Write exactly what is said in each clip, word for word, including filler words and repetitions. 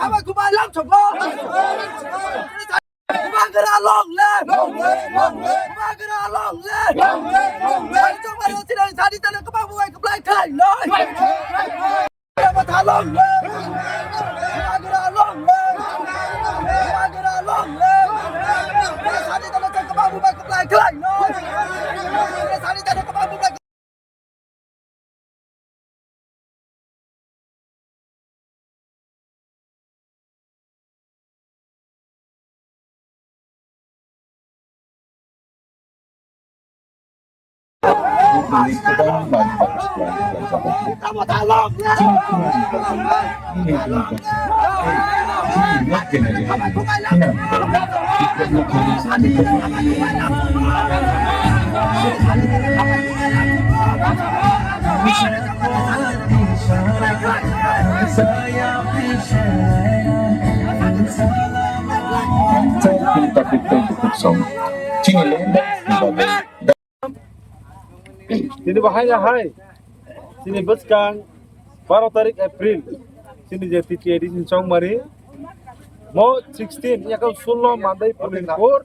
Kubai lam chobo. Bubagra long live. Long live, long live. Bubagra long live. Long live, long live. Chongmari sini sani tane kubai bubai kubai khai noi. Bubagra long live. Bubagra long live. Bubagra long live. Sani tane kubai bubai kubai khai noi. Sani tane kubai bubai Chini bahai na hai, chini bwskang baro tarik April, chini je T T A D C chongmari, mo sixteen, yakau sullo mandai Pulinpur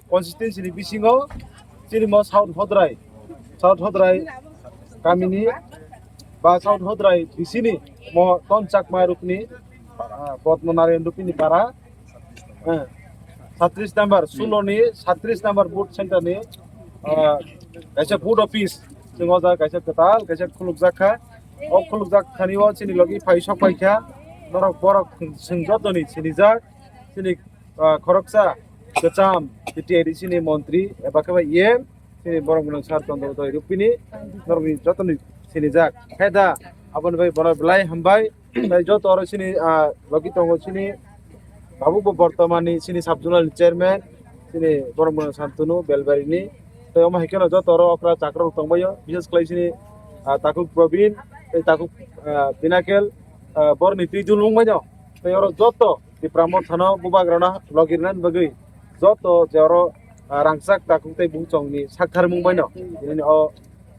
constituency ni bisingo, chini mo South Hodrai, South Hodrai kamini ba South Hodrai bisini mo Ton Chakma rukni, ah, Bodmo Narayan rukni para, eh, satris number, sullo ni satris number booth center ni, ah, kaisa booth office, chwng o jaga kaisa kwtal, kaisa khulukjak kha. O khulukjak thani o chini logi phai sok phai kha, norok borok chwng jotoni sinijak, chini, ah, khoroksa kwcham T T A D C ni montri eba khe bai E M, chini borok mwnang sar Chandra Uday Rupini, norokni jotoni sinijak. Khe da, aboni bai bono belai hambai. Tai joto oro chini, ah, logi tongo chini Babu bo bortomani chini sub zonal ni chairman, chini borok mwnang Santunu Belbari ni. Tai omo hai kheno joto oro okra chakra rok tongbaio, bises khlai chini, ah, Takhuk Probin, tai Takhuk, ah, Pinakel, ah, borni twi dulung baino. Tai oro joto Tipra Motha no bubagra no logi rwnani bagwi joto je oro, ah, rangchak takhuk tei buchong ni sak tharmung baino. Tini o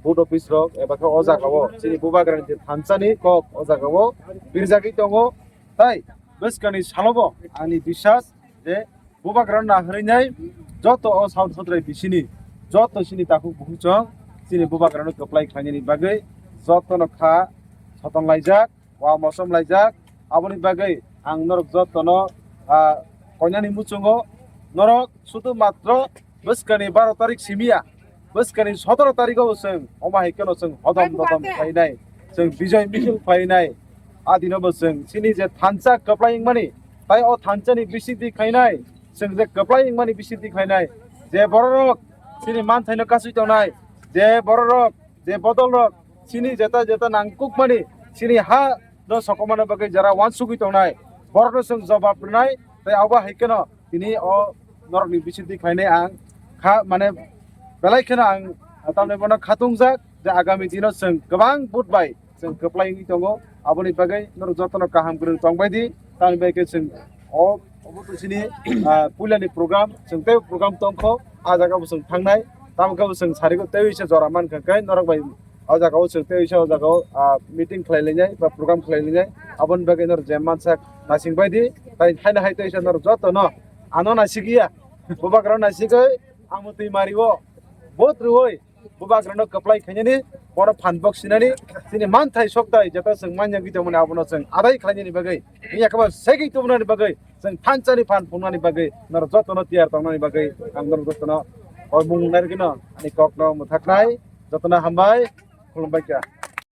booth office rok eba khe o jaga o chini bubagra ni thansa ni kok o jaga o birjagwi tongo. Tai bwskani salobo ani biswas je bubagra no nahwrwi nai joto o South Sotrai bisini joto chini takhuk bukhuk chwng chini bubagra no kwplai khlainani bagwi joto no kha soton laijak. Wa mosom laijak. Aboni bagwi ang norok jotono, ah, koinani muchungo norok sudu matro bwskani baro tarik simiya, bwskani sotoro tariko bo chwng omo hai kheno chwng hodom dodom khlainai, chwng bijoy misil khlainai. A dino bo chwng chini je thansa kwplai wngmani, tai o thansani bisingtwi khlainai, chwng je kwplai wngmani bisingtwi khlainai, je bororok chini manthaino kasui tongnai, je bororok je bodol rok chini jeta jeta nangkukmani chini ha no sokomani bagwi jara wansugwi tongnai, borokno chwng jobab rwnai. Tai abo hai kheno tini o norokni bisingtwi khlainai ang kha, mane belai kheno ang tamni bono khatungjak je agami dino chwng kwbang vote bai chwng kwplai wngwi tongo. Aboni bagwi norok jotono kaham kwrwng tongbai di. Tamni bagwi khe chwng o, obo to chini, ah, puilani program, chwng tei program tongkho, ah jaga bo chwng thangnai. Tamo khe bo chwng sarigo tei uisa jora mankha khe norok bai o jaga o chwng tei uisa o jaga o, ah, meeting khlai lainai ba program khlai lainai. Aboni bagwi norok je mansak naising bai di. Tai haino hai tei uisa norok jotono ano naisik ya, bubagra naisigwi amotwi mario vote rwoi. Bubagrano kwplai khainani, bono phan bok sinani, chini manthai soktai, jeta chwng manya gwi tongmani abono chwng adai khlainani bagwi, wngya khe bo segwi tubunani bagwi, chwng thansani phan phungnani bagwi, norok jotono tiyar tongnani bagwi, ang norok jotono o mung narwgwino ani kokno mwthaknai, jotono hambai, khulumbai kha.